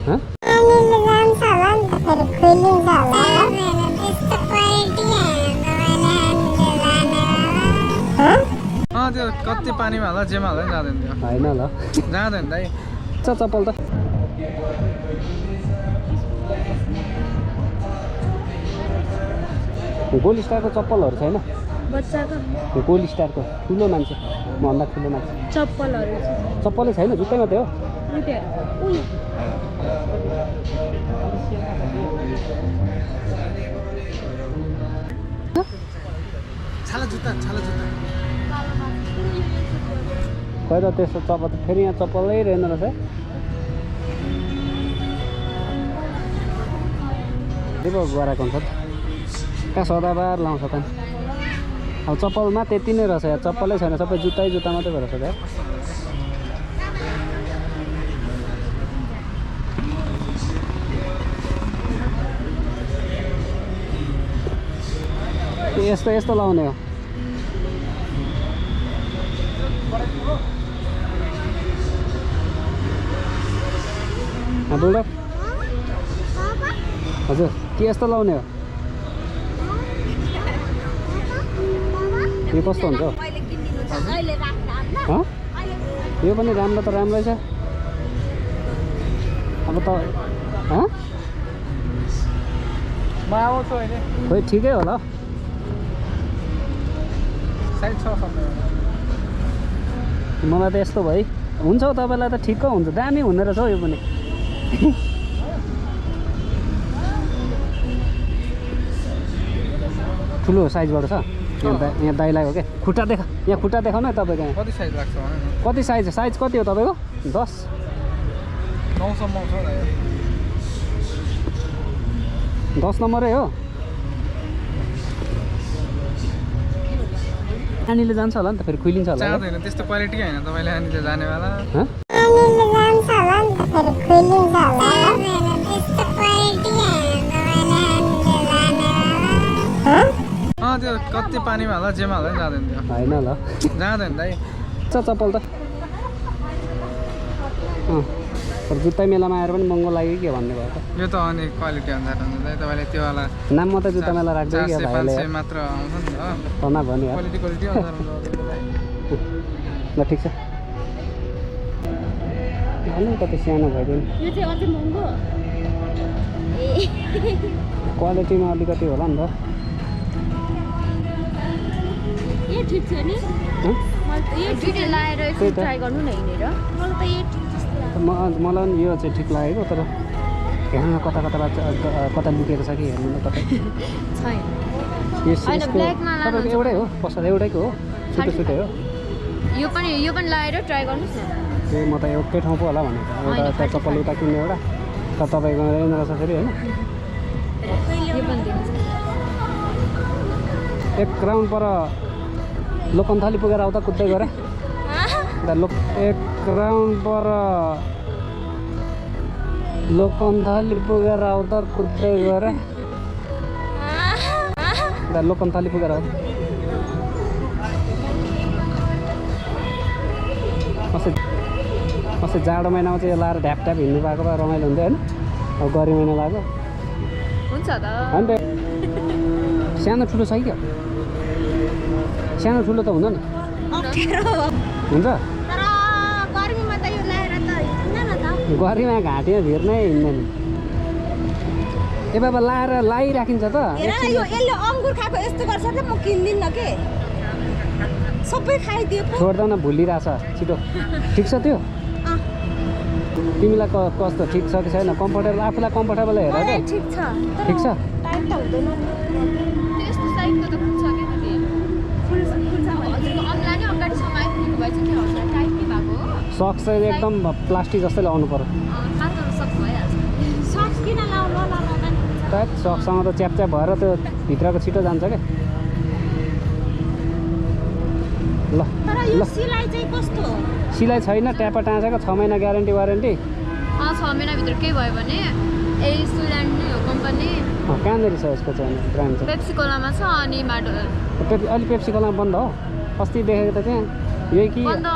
त्यो कति पानीमा होला जेमा होला नि जाँदैन त्यो होइन ल जाँदैन दाइ चप्पल त गोल्ड स्टारको चप्पलहरू छैन बच्चाको गोल्ड स्टारको ठुलो मान्छे भन्दा ठुलो मान्छे चप्पलहरू चप्पलै छैन जुत्तै मात्रै हो छाला जुत्ता खै त त्यस्तो चप्पल फेरि यहाँ चप्पलै रहेन रहेछ है गराएको हुन्छ कहाँ सदाबार लाउँछ त अब चप्पलमा त्यति नै रहेछ यार चप्पलै छैन सबै जुत्ता मात्रै भएर छ यार यस्तो लाउने हो बुढा हजुर के यस्तो लाउने हो यो कस्तो हुन्छ यो पनि राम्रो त राम्रै छ अब त म आउँछु अहिले खोइ ठिकै होला साइज छ मलाई त यस्तो भाइ हुन्छ तपाईँलाई त ठिक्क हुन्छ दामी हुने रहेछ हौ यो पनि ठुलो साइजबाट छ यहाँ दाइलाई हो क्या खुट्टा यहाँ खुट्टा देखाउनु है तपाईँको यहाँ कति साइज लाग्छ कति साइज कति हो तपाईँको 10 9 सम्म छ 10 नम्बरै हो नानीले जान्छ होला नि त फेरि खुइलिन्छ होला जाँदैन त्यस्तो क्वालिटी हैन तपाईले नानीले जानेवाला त्यो कति पानीमा होला जेमा होला नि जाँदैन त्यो होइन ल जाँदैन दाइ चप्पल त जुत्ता मेलामा आएर पनि महँगो लाग्यो कि भन्ने भयो त यो त अनि क्वालिटी अनुसार हुन्छ दाइ तपाईले त्यो वाला नाम मात्रै जुत्ता मेला राख्दै कि भाइले 400 मात्र आउँछ नि त तना भन्यो यार क्वालिटी अनुसार हुन्छ ल ठिक छ अलिकति सानो भइदियो नि यो चाहिँ अझै महँगो क्वालिटीमा अलिकति होला नि त यो ठिक छ नि यो दुईटा लाएर ट्राई गर्नु न हिँडेर मलाई त यो ठिक जस्तो लाग्छ मलाई पनि यो चाहिँ ठिक लागेको तर हेर्नु कता लुकेको छ कि हेर्नु न कतै छैन तपाईँको एउटै हो पसल एउटैको हो छुट्टै हो यो पनि लाएर ट्राई गर्नुहोस् न ए म त एउटै ठाउँ पो होला भनेको एउटा चप्पल उता किन्ने एउटा तर तपाईँको रहेन रहेछ फेरि होइन यो पनि दिनुहोस् एक राउन्ड पर लोकन्थली पुगेर आउँदा कुद्दै गएर एक राउन्ड पर लोकन्थली पुगेर आउँदा कुद्दै गएर लोकन्थली पुगेर आउँदा अस्ति जाडो महिनामा चाहिँ यो लाएर ढ्याप हिँड्नु पाएको भए रमाइलो हुन्थ्यो होइन अब गरी महिना लाग्यो हुन्छ त होइन सानो ठुलो छ क्या सानो ठुलो त हुन्छ नि हुन्छ गर्मीमा घाँटीमा भिर्नै हिँड्दैन ए बाबा लाइराखिन्छ त यसले अङ्गुर खाएको यस्तो गर्छ त म किन्दिनँ के सबै खाइदियो छोड्दा न भुलिरहेछ छिटो ठिक छ त्यो तिमीलाई कस्तो ठिक छ कि छैन कम्फर्टेबल आफूलाई कम्फर्टेबल हेर क्या ठिक छ ठिक छ टाइम त हुँदैन त्यस्तो साइजको त फुल छ के फुल हजुरको अम्ला नि अगाडिसम्म आइपुगेको भए चाहिँ के हुन्छ टाइट के भएको हो सक्स चाहिँ एकदम प्लास्टिक जस्तै लगाउनु पर्यो खानु सक्छ भइहाल्छ सक्स किन लाउनु टाइट सक्ससँग त च्याप भएर त्यो भित्रको छिटो जान्छ क्या ल तर यो सिलाइ चाहिँ कस्तो हो सिलाइ छैन ट्यापा टाँसेको 6 महिना ग्यारेन्टी वारेन्टी 6 महिनाभित्र केही भयो भने स्विट्जरल्यान्ड नै हो कम्पनी कहाँनिर छ यसको चाहिँ ब्रान्ड चाहिँ पेप्सी कोलामा छ अनि माडो अलि पेप्सी कोलामा बन्द हो अस्ति देखेको त त्यहाँ यही कि बन्द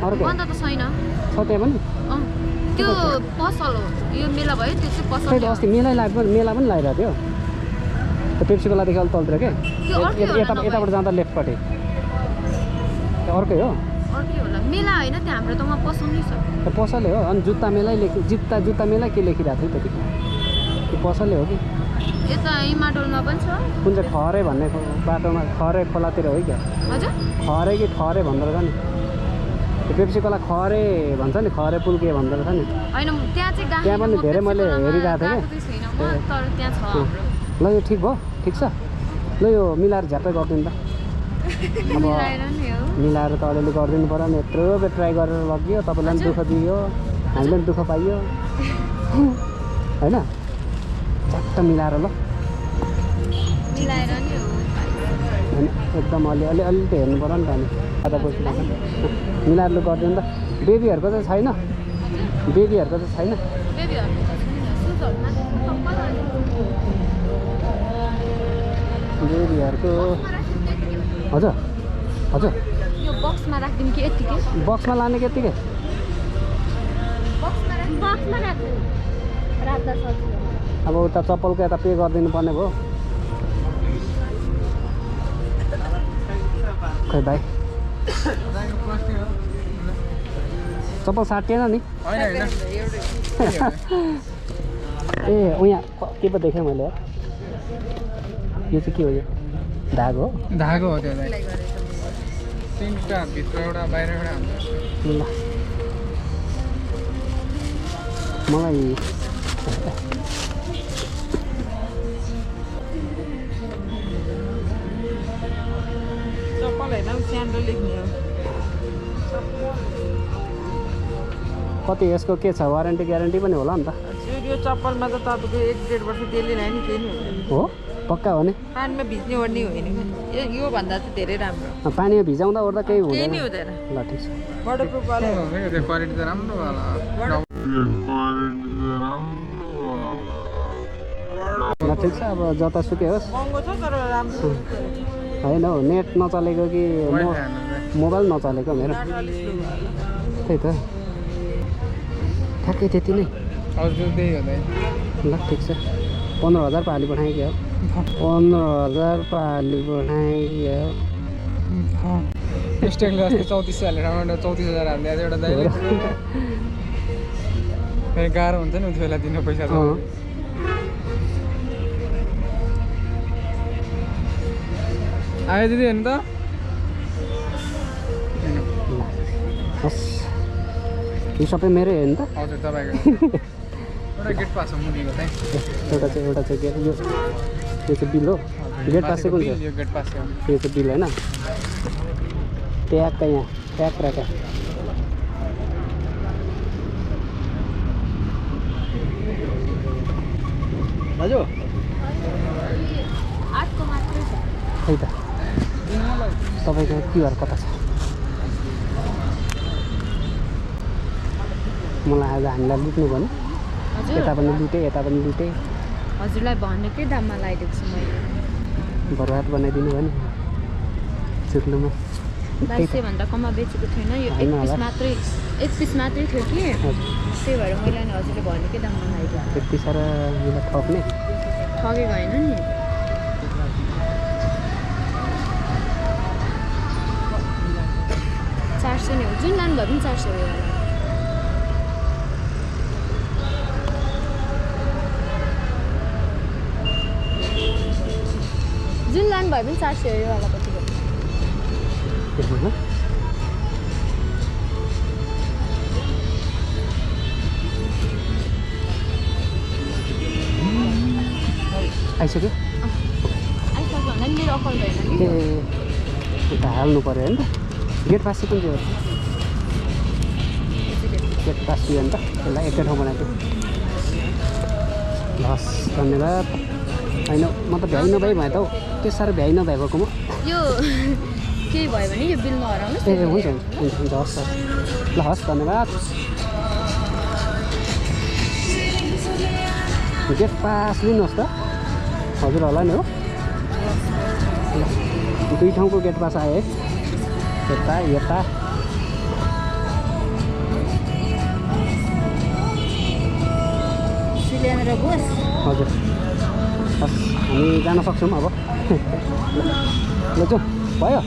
अर्को त छैन छ त्यहाँ पनि त्यो पसल हो यो मेला भयो त्यो चाहिँ पसल खै त अस्ति मेला पनि लगाइरहेको थियो त्यो पेप्सी कोलादेखि अलिक तलतिर के यताबाट जाँदा लेफ्टपट्टि त्यो अर्कै हो अर्कै होला मेला होइन त्यो हाम्रो त वहाँ पसल नै छ त्यो पसलै हो अनि जुत्ता मेलै के लेखिरहेको थियो त्यति त्यो पसलै हो कि यता इमाडोलमा पनि छ कुन चाहिँ ठहरे भन्ने बाटोमा ठहरे खोलातिर हो क्या हजुर खरे कि ठहरे भन्दो रहेछ नि त्यो पेप्सी कोला खरे भन्छ नि खरे पुल के भन्दो रहेछ नि होइन त्यहाँ चाहिँ त्यहाँ पनि धेरै मैले हेरिरहेको थिएँ कि तर त्यहाँ छ हाम्रो ल यो ठिक भयो ठिक छ ल यो मिलाएर झ्याप्पै गरिदिनु त अब मिलाएर त अलिअलि गरिदिनु पऱ्यो नि यत्रो बेर ट्राई गरेर लगियो तपाईँलाई पनि दुःख दियो हामीले पनि दुःख पाइयो होइन झट्ट मिलाएर ल मिलाएर नि हो होइन एकदम अलि त हेर्नु पऱ्यो नि त हामी आधा बसी मिलाएर लु गरिदिनु त बेबीहरूको चाहिँ छैन बेबीहरूको चाहिँ छैन बेबीहरूको हजुर हजुर यो बक्समा राख्दिनु कि यतिकै बक्समा लाने कि यतिकै बक्समा राख्दा सजिलो अब उता चप्पलको यता पे गरिदिनु पर्ने भयो खै भाइ चप्पल साटिएन नि ए उहाँ के पो देखेँ मैले यो चाहिँ के हो यो धागो धागो हो त्यो तिनवटा भित्र एउटा बाहिर एउटा हुन्छ ल मलाई चप्पल होइन स्यान्डो लेख्ने हो कति यसको के छ वारेन्टी ग्यारेन्टी पनि होला नि त हजुर यो चप्पलमा त तपाईँको 1-1.5 वर्ष त्यसले लायो नि केही नि हुँदैन हो पक्का हो नि पानीमा भिज्ने ओर्ने होइन यो भन्दा चाहिँ धेरै राम्रो पानीमा भिजाउँदा ओर्दा केही केही हुँदैन नि हुँदैन ल ठिक छ वाटरप्रुफ वाला त्यो क्वालिटी त राम्रो होला ल ठिक छ अब जतासुकै होस् महँगो छ तर राम्रो होइन हौ नेट नचलेको कि मोबाइल नचलेको मेरो त्यही त ठ्याक्कै त्यति नै हजुर त्यही हुँदैन ल ठिक छ 15,000 पाली पठाएँ क्या 15,000 पाली पठाएँ क्या स्टेट अस्ति 34 हालेर 34,000 हालिदिएको थियो एउटा दाइले फेरि गाह्रो हुन्छ नि उति बेला दिनु पैसा त आयो दिदी हेर्नु त हस् यो सबै मेरै हो नि त हजुर तपाईँको एउटा गेट पास हो मुनिको चाहिँ एउटा चाहिँ के यो चाहिँ बिल हो गेट पास चाहिँ कुन यो गेट पास हो यो चाहिँ बिल होइन ट्याक्क यहाँ ट्याक्क राख दाजु 8 को मात्रै छ खै त तपाईँको क्युआर कता छ मलाई आज हामीलाई लुट्नु भन्यो यता पनि लुटेँ यता पनि लुटेँ हजुरलाई भनेकै दाममा लगाइदिएको छु मैले बर्बाद बनाइदिनु भयो नि चुट्नुमा 2200 भन्दा कममा बेचेको थिएन यो एक पिस मात्रै थियो कि त्यही भएर मैले नि हजुरले भनेकै दाममा लगाइदिएको त्यति साह्रो मलाई ठग्ने ठगेको होइन नि $400 नि हो जुन लानुभयो पनि 400 हो जुन लानुभयो पनि 400 हो यो वाला कति हो आइसक्यो आइसक्यो भन्दा नि मेरो अकल भएन नि ए उता हाल्नु पऱ्यो होइन गेट पास चाहिँ कुन चाहिँ हो गेट पास दियो नि त त्यसलाई एकै ठाउँ बनाएको हस् धन्यवाद होइन म त भ्याइ नभई भयो त हौ त्यस साह्रो भ्याइ नभएको म यो केही भयो भने यो बिलमा हराउनुहोस् ए हुन्छ हुन्छ हुन्छ हस् हस् ल हस् धन्यवाद गेट पास लिनुहोस् त हजुर होला नि हो दुई ठाउँको गेट पास आयो है यता यता ल्याएर गयोस्। हजुर हस् हामी जान सक्छौँ अब ल जाउँ भयो